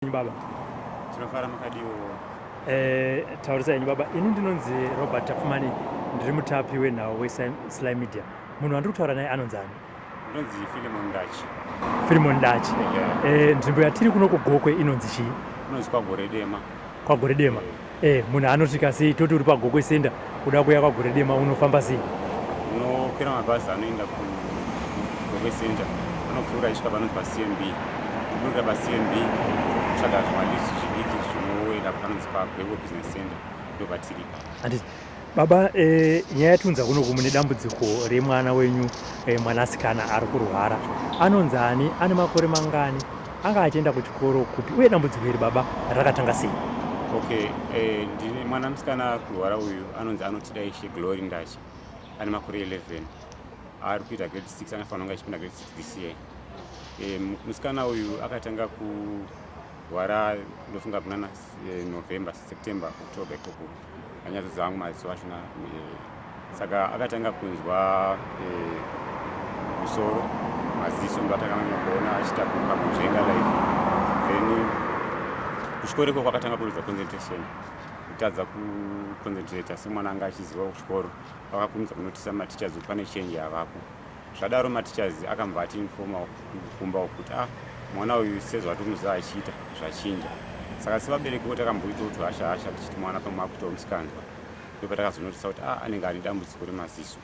Baba. Tinofara, makadiwo? Taurisa henyu baba. Ini ndinonzi Robert Tapfumani, ndiri mutapi wenhau weSly Media. Munhu wandiri kutaura naye anonzi ani? Ndinonzi Filimon Ndachi. Filimon Dachi. Nzvimbo yatiri kuno kuGokwe inonzi chii? Inonzi kwaGoredema. KwaGoredema. Munhu anosvika sei? Toti uri paGokwe Center, kuda kuuya kwaGoredema, unofamba sei? Unokwira mabhazi anoenda kuGokwe Center, anopfuura achisvika panonzi paCMB. Kuburikira paCMB, kutsvaga zvimalifts zvidiki zvinoenda panonzi paGwekwe Business Center, ndopatiri. Handiti baba, nyaya yatunza kunoku, mune dambudziko remwana wenyu, mwanasikana ari kurwara. Anonzi ani? Ane makore mangani? Anga achienda kuchikoro kupi? Uye dambudziko iri, baba, rakatanga sei? Okay, ndine mwana musikana ari kurwara uyu, anonzi anotida Ishe Glory Ndachi, ane makore 11, ari kuita grade 6, anofanira kunge achipinda grade 6 this year. Musikana uyu akatanga kurwara, ndofunga kunana November, September, October ikoko, anyatso angu maziso achona. Saka akatanga kunzwa musoro, maziso ndo atakanyanya kuona achiita kakunzvenga like. Then kuchikoro ikoko akatanga kuruza concentration, kutadza kuconcentrata semwana anga achiziva kuchikoro. Vakakurumidza kunotisa mateachers kuti pane change yavapo. Zvadaro mateachers akambva atiinforma kumba kuti, ah, mwana uyu sezvatinoziva achiita, zvachinja. Saka sevaberekiwo takamboitawo kuti hasha hasha, tichiti mwana pamwe akuitawo musikanzwa. Ndopatakazonotisa kuti, ah, anenge ane dambudziko remaziso.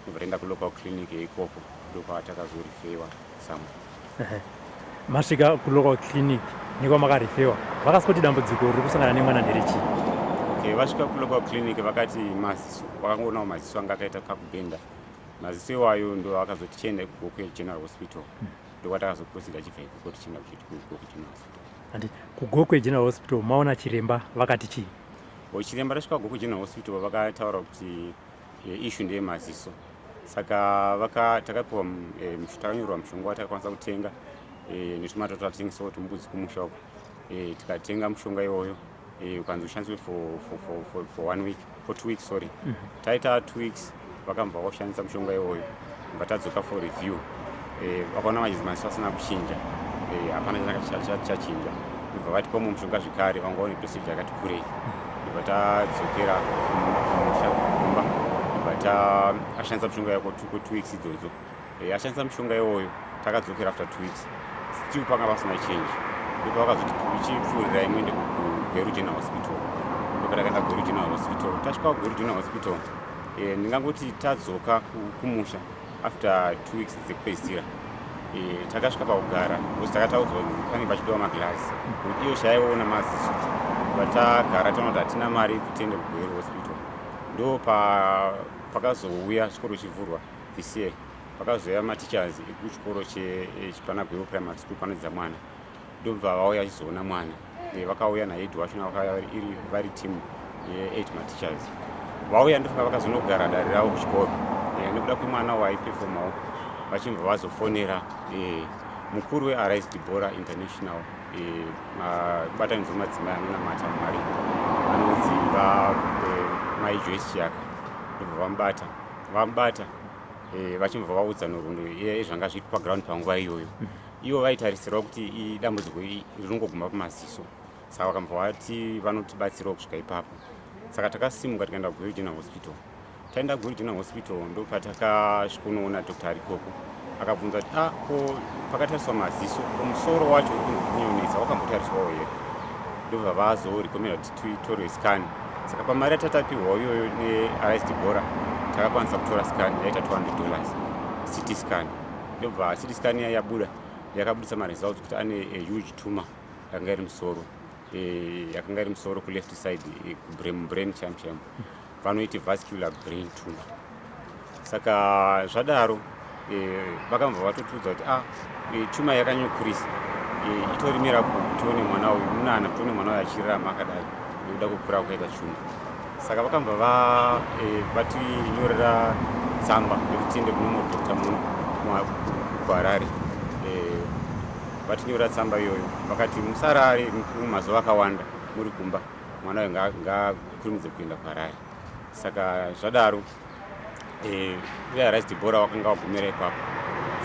Ndobva taenda kulocal clinic yeikoko, ndokwatakazorifewa samwe. Masvika kulocal clinic nekwamakarifewa, vakasikuti dambudziko riri kusangana nemwana nderechii? Okay, vasvika kulocal clinic vakati maziso. Vakangoonawo maziso anga akaita kakubhenda. Maziso iwayo ndo akazoti chienda kuGokwe General Hospital. Ndokwatakazoproceeda achibva ikoko tichienda kuGokwe General Hospital. Handi kuGokwe General Hospital maona chiremba, vakati chii? O, chiremba tasvika kuGokwe General Hospital vakataura kuti issue ndeyemaziso. Saka takapiwa takanyorerwa mushonga watakakwanisa kutenga netumata tatatengesawo tumbudzi kumusha uko. Tikatenga mushonga iwoyo, ukanzi ushandiswe for one week, for 2 weeks, sorry. Taita 2 weeks, vakambva vashandisa mushonga iwoyo, bva tadzoka for review. Vakaona maziso maziso asina kuchinja, hapana chachinja. Ndobva vatipa mumwe mushonga zvekare, vanga une dosage yakati kurei. Ndobva tadzokera kumusha, kumba, ndobva ashandisa mushonga yako 2 weeks idzodzo. Ashandisa mushonga iwoyo, takadzokera after 2 weeks, still panga pasina change. Ndipo vakazoti ichipfuurirai muende kuGweru General Hospital. Ndipo takaenda Gweru General Hospital. Tasvika kuGweru General Hospital, ndingangoti tadzoka kumusha after 2 weeks dzekupedzisira, takasvika pakugara because takataudzwa kuti pange pachidiwa maglass, kuti iyo shaiona maziso. Patagara taona kuti hatina mari yekuti tiende kuGweru Hospital. Ndo pakazouya chikoro chivhurwa this year, pakazouya mateachers ekuchikoro chepanaGweru Primary School panodzidza mwana, ndobva vauya vachizoona mwana. Vakauya nahead wachona, vakauya vari team ye8 mateachers. Vauya, ndofunga vakazonogara dare ravo kuchikoro nekuda kwemwana waiperformawo, vachibva vazofonera mukuru weArise Debora International, mubatanidzwa madzimai anonamata Mwari, anonzi mai Joyce Chiyaka. Ndobva vamubata. Vamubata, vachibva vaudza nhoroondo yezvanga zviri paground panguva iyoyo. Ivo vaitarisirawo kuti idambudziko rinongoguma pamaziso, saka vakambva vati vanotibatsirawo kusvika ipapo. Saka takasimuka tikaenda kuGweru General Hospital. Taenda kuGweru General Hospital, ndopatakasvikonoona Dr arikoko. Akabvunza kuti, ah, ko pakatariswa maziso, ko musoro wacho uri kunyonetsa wakambotariswawo here? Ndobva vazorecommenda kuti titorwe scan. Saka pamari yatatapiwawo iyoyo neArise Debora, takakwanisa kutora scan yaita $200, CT scan. Ndobva CT scan iya yabuda, yakabudisa maresults kuti ane a huge tumor yakanga iri musoro, yakanga iri musoro kuleft side, kubrain chaimo chaimo, vanoiti vascular brain tumor. Saka zvadaro, vakambva vatotiudza kuti, ah, tumor yakanyokurisa, itori miracle tione mwana uyu munana, tione mwana uyu achirarama akadai nekuda kukura kwakaita tumor. Saka vakambva vatinyorera tsamba yekuti tiende kuno mudokta muno kuHarare. Vatinyorera tsamba iyoyo, vakati musarare mazuva akawanda muri kumba, mwana uyu ngaakurumidze kuenda kuHarare. Saka zvadaro, veArise Debora vakanga vagumira ipapo,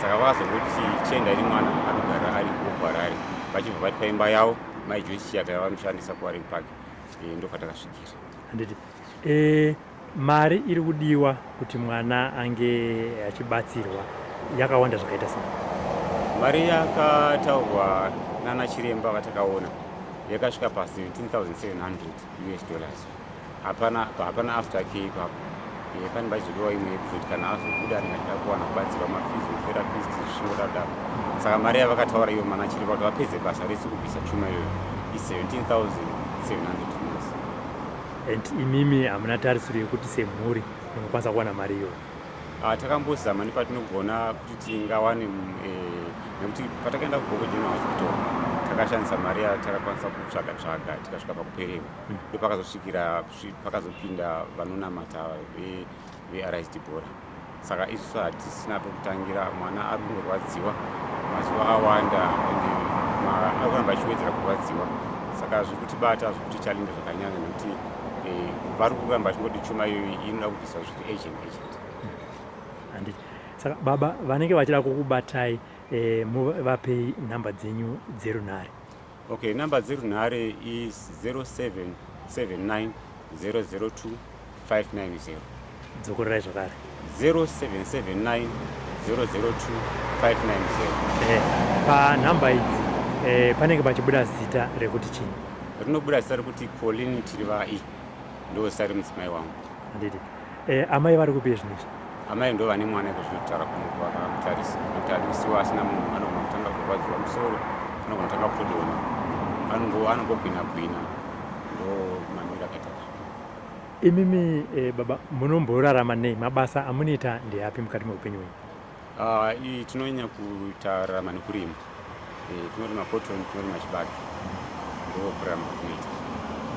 saka vakazongoti chiendai nemwana anogara ari kuHarare, vachibva vatipa imba yavo. Mai Joyce Chiyaka yavanoshandisa kuWarren Park, ndokwatakasvikira. Handiti mari iri kudiwa kuti mwana ange achibatsirwa yakawanda zvakaita sei? Mari yakataurwa nana chiremba vatakaona yakasvika pa 17,700 US dollars. Hapana after care ipapo. Pane pachizodiwa imwe yekuzoti kana azobuda anenge achida kuwana kubatsirwa, maphysiotherapist, zvichingodaro. Saka mari yavakataura iyo mana chiremba kuti vapedze basa rese kubvisa chuma iyoyo i17,700 US. And imimi hamuna tarisiro yekuti semhuri munokwanisa kuwana mari iyoyo? Takambozama nepatinogona kuti tingawane, nekuti patakaenda kuGokwe General Hospital takashandisa mari yatakakwanisa kutsvaga tsvaga tikasvika pakupererwa. Ndopakazosvikira pakazopinda vanonamata veArise Deborah. Saka isusu hatisina pekutangira. Mwana ari kungorwadziwa mazuva awanda ende ari kuramba achiwedzera kurwadziwa, saka zviri kutibata, zviri kutichallenge zvakanyanya, nekuti vari kuramba vachingoti chuma iyoyo inoda kubviswa zviri urgent urgent. Handiti saka baba vanenge vachida kukubatai, muvapei nhamba dzenyu dzerunhare. Okay, namba dzerunhare is 0779 002 590. Dzokorerai zvakare. 0779 002 590. Panhamba idzi panenge pachibuda zita rekuti chii? Rinobuda zita rekuti Colin Tirivai, ndo zita remudzimai wangu. Handiti amai vari kupi zvinezvi? Amai ndo vane mwana iko zvinotaura vakamutarisa, nekuti ari kusiwa asina munhu. Anogona kutanga kurwadziwa musoro, anogona kutanga kutodonha, anongogwina gwina, ndo mamiro akaita. Imimi baba munomborarama nei? Mabasa amunoita ndeapi mukati meupenyu hwenyu? Iyi tinonyanya kutararama nekurima. Tinorima cotton, tinorima chibage, ndo kurarama kwatinoita.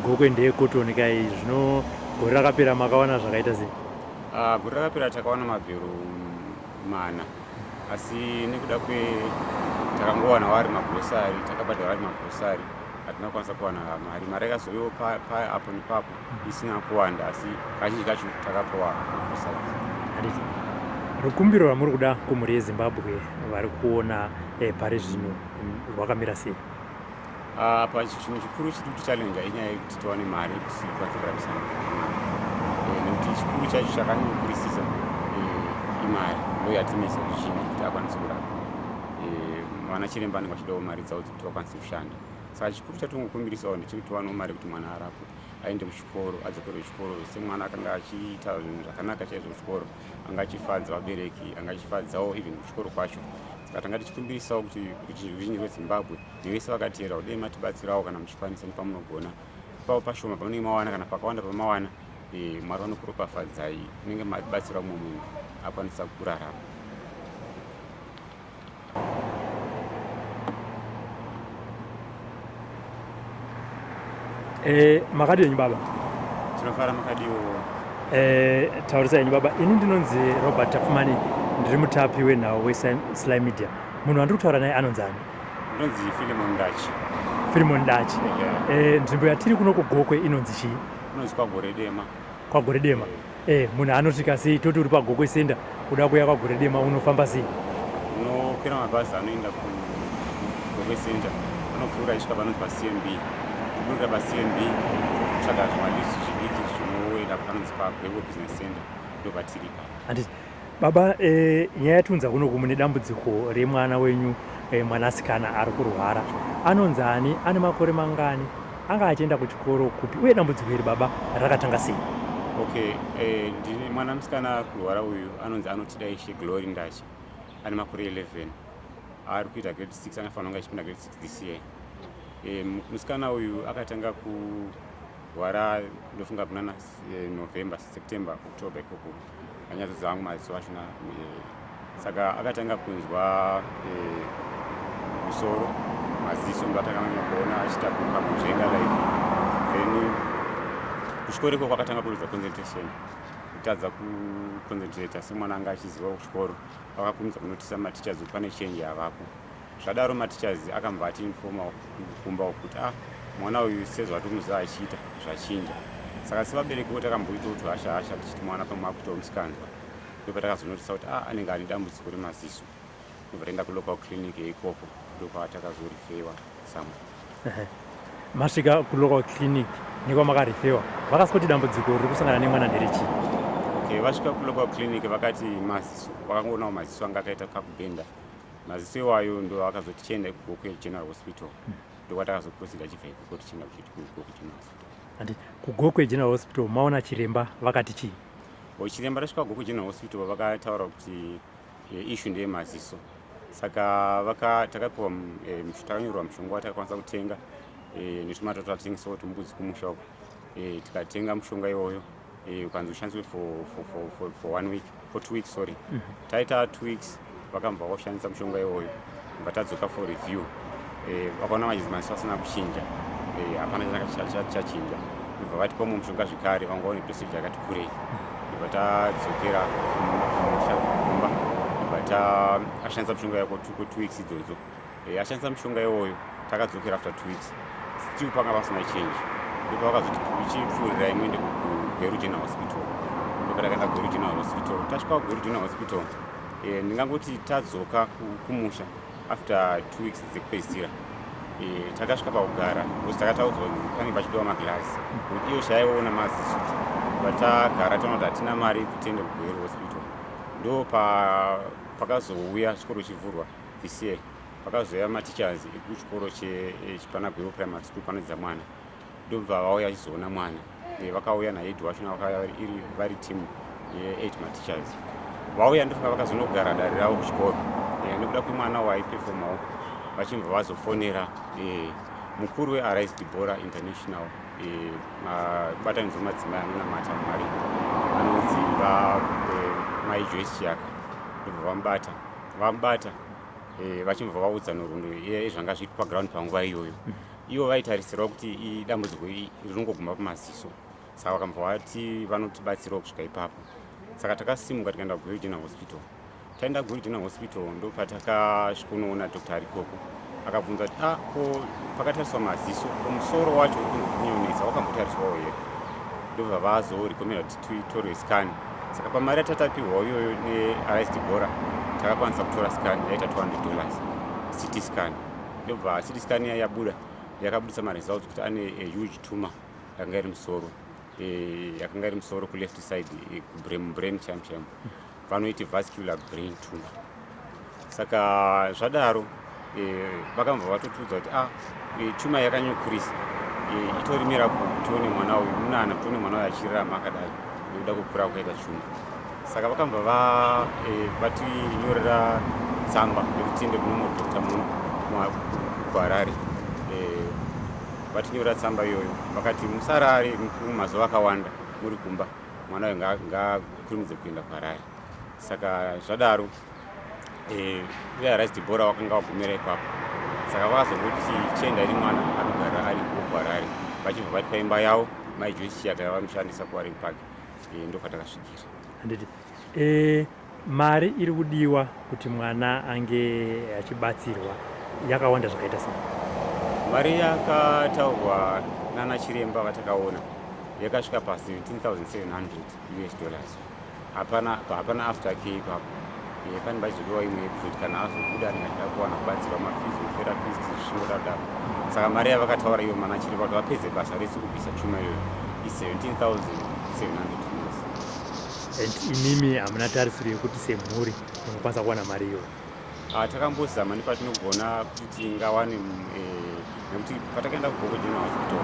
Gokwe ndeyecotton kai. Zvino gore rakapera makawana zvakaita sei? Gore rakapera takawana mabhero 4, asi nekuda kwe takangowana wari magrosari, takabhadhara wari magrosari, hatina kukwanisa kuwana mari. Mari yakazouyawo apo nepapo isina kuwanda, asi kazhinji kacho takapiwa magrosari. Handiti rukumbiro rwamuri kuda kumhuri yeZimbabwe vari kuona pari zvino rwakamira sei? Apa chinhu chikuru chiri kutichallenge inyaya yekuti tiwane mari yekuti tikwanise kurapisa mwana, nekuti chikuru chacho chakanyanyokurisisa imari, ndo yatinetsa zvizhinji kuti akwanise kurapwa. Vana chiremba vanenge vachidawo mari dzavo dzekuti vakwanise kushanda. Saka chikuru chatingokumbirisawo ndechekuti tiwanewo mari yekuti mwana arapwe, aende kuchikoro, adzokere kuchikoro semwana akanga achiita zvinhu zvakanaka chaizvo kuchikoro, anga achifadza vabereki, anga achifadzawo even kuchikoro kwacho. Saka tanga tichikumbirisawo kuti ruzhinji rweZimbabwe nevese vakateera kudai matibatsirawo kana muchikwanisa nepamunogona ipapo pashoma pamunenge mawana kana pakawanda pamawana, Mwari vanokuropafadzai, munenge mabatsira mumwe munhu akwanisa kurarama. Makadi henyu baba? Tinofara, makadiwo? Taurisa henyu baba. Ini ndinonzi Robert Tapfumani, ndiri mutapi wenhau weSly Media. Munhu wandiri kutaura naye anonzi ani? Ndinonzi Filimon Dachi. Filimon Dachi. Nzvimbo yatiri kuno kuGokwe inonzi chii? Inonzi kwaGore Dema. KwaGore Dema. Munhu anosvika sei? Toti uri paGokwe Center, kuda kuuya kwaGore Dema unofamba sei? Unokwira mabhazi anoenda kuGokwe Center, anopfuura achisvika panonzi paCMB, kuburikira paCMB kutsvaga zvimalifts zvidiki zvinoenda panonzi paGwebo Business Center, ndo patiri ipapo. Handiti baba, nyaya yatiunza kuno mune dambudziko remwana wenyu, mwanasikana ari kurwara. Anonzi ani? Ane makore mangani? Anga achienda kuchikoro kupi? Uye dambudziko iri baba rakatanga sei? Okay, ndine mwana musikana ari kurwara uyu, anonzi anotida Ishe Glory Ndachi, ane makore 11, ari kuita grade 6, anofanira kunge achipinda grade 6 this year. Musikana uyu akatanga kurwara ndofunga kunana November, September, October ikoko, anyatsoziva angu maziso achona. Saka akatanga kunzwa musoro, maziso ndo atakanyanya kuona achiita kamunzvenga like. Then kuchikoro ikoko akatanga kuruza concentration, kutadza kuconcentrata semwana anga achiziva kuchikoro. Vakakurumidza kunotisa mateachers kuti pane change yavapo. Zvadaro mateachers akambva atiinforma kumba kuti ah, mwana uyu sezvatinoziva achiita zvachinja. Saka sevaberekiwo takamboitawo kuti hasha hasha tichiti mwana pamwe akuitawo musikanzwa. Ndopatakazonotisa kuti ah, anenge ane dambudziko remaziso. Ndobva taenda kulocal clinic yeikoko, ndokwatakazorifewa samwe. Masvika kulocal clinic nekwamakarifiwa, vakasikuti dambudziko riri kusangana nemwana nderechii? Okay, vasvika kulocal clinic vakati maziso, vakangoonawo maziso anga akaita kakubhenda. Maziso iwayo ndo akazoti chienda kuGokwe General Hospital. Ndokwatakazoproceeda achibva ikoko tichienda kuGokwe General Hospital. Andi kuGokwe General Hospital maona chiremba vakati chii? Chiremba rasvika kuGokwe General Hospital vakataura kuti issue ndeyemaziso. Saka takapiwa takanyorerwa mushonga watakakwanisa kutenga netumata tatatengesawo tumbudzi kumusha uko. Tikatenga mushonga iwoyo, ukanzi ushandiswe for one week, for 2 weeks, sorry. Taita 2 weeks, vakambva vaushandisa mushonga iwoyo, bva tadzoka for review. Vakaona maziso maziso asina kuchinja, hapana chachinja. Bva vatipa mumwe mushonga zvekare, vanga une dosage yakati kurei. Bva tadzokera kumusha kumba, bva ashandisa mushonga yako 2 weeks idzodzo. Ashandisa mushonga iwoyo, takadzokera after 2 weeks, still panga pasina change. Ndopavakazoti ichipfuurirai muende kuGweru General Hospital. Ndopatakaenda Gweru General Hospital. Tasvika kuGweru General Hospital, ndingangoti tadzoka kumusha after 2 weeks dzekupedzisira, takasvika pakugara because takataudzwa kuti panenge pachidiwa maglass nekuti iyo chaiona maziso. Patagara taona kuti hatina mari yekuti tiende kuGweru Hospital. Ndo pakazouya chikoro chivhurwa this year, pakazouya mateachers ekuchikoro chepana Gweru Primary School panodzidza mwana, ndobva vauya vachizoona mwana. Vakauya nahead wachona, vakauya vari team ye8 mateachers. Vauya, ndofunga vakazonogara dare ravo kuchikoro nekuda kwemwana waiperformawo, vachibva vazofonera mukuru weArise Debora International, mubatanidzwa madzimai anonamata Mwari, anonzi Mai Joyce Chiyaka. Ndobva vamubata, vachibva vaudza nhoroondo yezvanga zviri paground panguva iyoyo. Ivo vaitarisirawo kuti idambudziko rinongoguma pamaziso, saka vakambva vati vanotibatsirawo kusvika ipapo. Saka takasimuka tikaenda kuGweru General Hospital. Taenda kuGweru General Hospital, ndopatakasvikonoona Dr arikoko. Akabvunza kuti, "Ah, ko pakatariswa maziso, ko musoro wacho uri kunonetsa wakambotariswawo here?" Ndobva vazorecommenda kuti titorwe scan. Saka pamari yatatapiwawo iyoyo neArise Debora, takakwanisa kutora scan yaita $200, CT scan. Ndobva CT scan iya yabuda, yakabudisa maresults kuti ane a huge tumor yakanga iri musoro, yakanga iri musoro kuleft side, kubrain chaimo chaimo, vanoiti vascular brain tumor. Saka zvadaro, vakambva vatotiudza kuti, ah, tumor yakanyokurisa, itori miracle tione mwana uyu munana, tione mwana uyu achirarama akadai nekuda kukura kwakaita tumor. Saka vakambva vatinyorera tsamba yekuti tiende kuno mudokta muno kuHarare. Vatinyorera tsamba iyoyo, vakati musarare mazuva akawanda muri kumba, mwana uyu ngaakurumidze kuenda kuHarare. Saka zvadaro, veArise Debora vakanga vagumira ipapo. Saka vakazongoti chiendai nemwana anogara ari kuHarare, vachibva vatipa imba yavo Mai Joyce Chiyaka yavanoshandisa kuWarren Park. Ndokwatakasvikira. Handiti mari iri kudiwa kuti mwana ange achibatsirwa yakawanda zvakaita sei? Mari yakataurwa nana chiremba vatakaona yakasvika pa 17,700 US dollars. Hapana after care ipapo. Pane pachizodiwa imwe yekuzoti kana azobuda anenge achida kuwana kubatsirwa, maphysiotherapist, zvichingodaro. Saka mari yavakataura iyo mana chiremba kuti vapedze basa rese kubvisa tumor iyoyo i17,700 US. And imimi hamuna tarisiro yekuti semhuri munokwanisa kuwana mari iyoyo? Ah, takambozama nepatinogona kuti tingawane, nekuti patakaenda kuGokwe General Hospital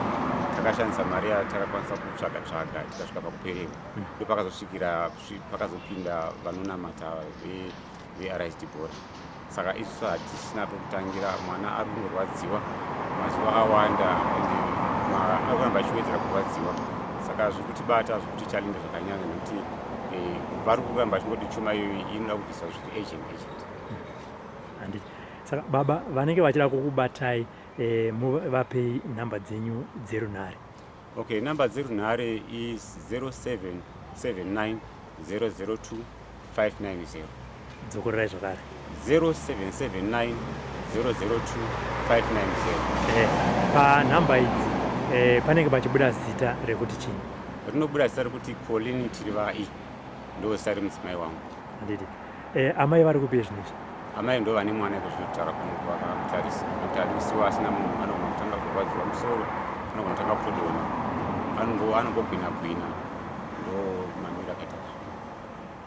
takashandisa mari yatakakwanisa kutsvaga tsvaga, tikasvika pakupererwa. Ndopakazosvikira pakazopinda vanonamata veArise Debora. Saka isusu hatisina pekutangira. Mwana ari kungorwadziwa mazuva awanda, ende ari kuramba achiwedzera kurwadziwa. Saka zviri kutibata, zviri kutichallenge zvakanyanya, nekuti vari kuramba vachingoti tumor iyoyo inoda kubviswa zviri urgent urgent. Handiti saka baba vanenge vachida kukubatai, muvapei nhamba dzenyu dzerunhare. Okay, namba dzerunhare is 0779 002 590. Dzokorerai zvakare. 0779 002 590. Panhamba idzi panenge pachibuda zita rekuti chii? Rinobuda zita rekuti Colin Tirivai, ndo zita remudzimai wangu. Handiti amai vari kupi zvinezvi? Amai ndo vane mwana iko zvinotaura kuno, vakamutarisa nekuti adisiwa asina munhu anogona kutanga. kurwadziwa musoro, anogona kutanga kutodonha, anongogwina gwina. Ndo mamiro akaita.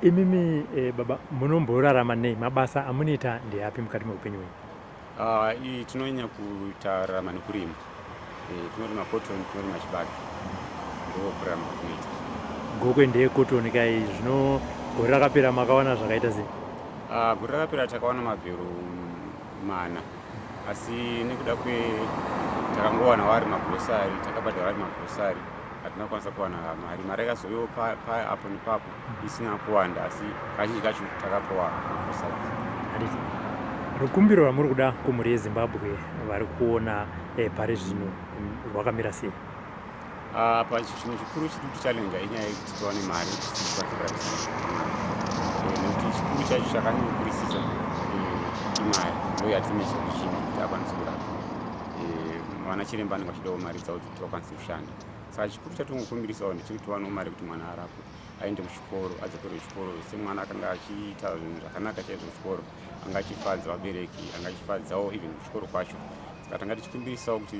Imimi baba, munomborarama nei? Mabasa amunoita ndeapi mukati meupenyu hwenyu? Ah, tinonyanya kutararama nekurima. Tinorima cotton, tinorima chibage, ndo kurarama kwatinoita. Gokwe ndeyecotton kai. Zvino gore rakapera makawana zvakaita sei? Ah, gore rakapera takawana mabhero 4, asi nekuda kwe takangowana wari magrosari, takabhadhara wari magrosari, hatina kukwanisa kuwana mari. Mari yakazouyawo apo nepapo isina kuwanda, asi kazhinji kacho takapiwa magrosari. Handiti rukumbiro rwamuri kuda kumhuri yeZimbabwe vari kuona pari zvino rwakamira sei? Ah, pa chinhu chikuru chiri kutichallenja inyaya yekuti tiwane mari kuti tikwanise kurapisa mwana, nekuti chikuru chacho chakanyanyokurisisa imari, ndo yatinetsa kuchinja kuti akwanise kurapa. Vana chiremba vanenge vachidawo mari dzavo dzekuti vakwanise kushanda. Saka chikuru chatingokumbirisawo ndechekuti tiwanewo mari kuti mwana arapwe, aende kuchikoro, adzokere kuchikoro semwana akanga achiita zvinhu zvakanaka chaizvo kuchikoro, anga achifadza vabereki, anga achifadzawo even kuchikoro kwacho. Saka tanga tichikumbirisawo kuti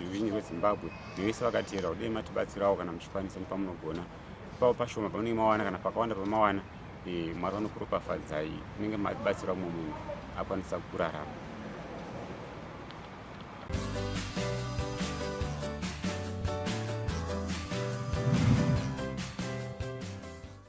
ruzhinji rweZimbabwe nevese vakateera, kudai matibatsirawo kana muchikwanisa nepamunogona, ipapo pashoma pamunenge mawana kana pakawanda pamawana, Mwari vanokuropafadzai, munenge mabatsira mumwe munhu akwanisa kurarama.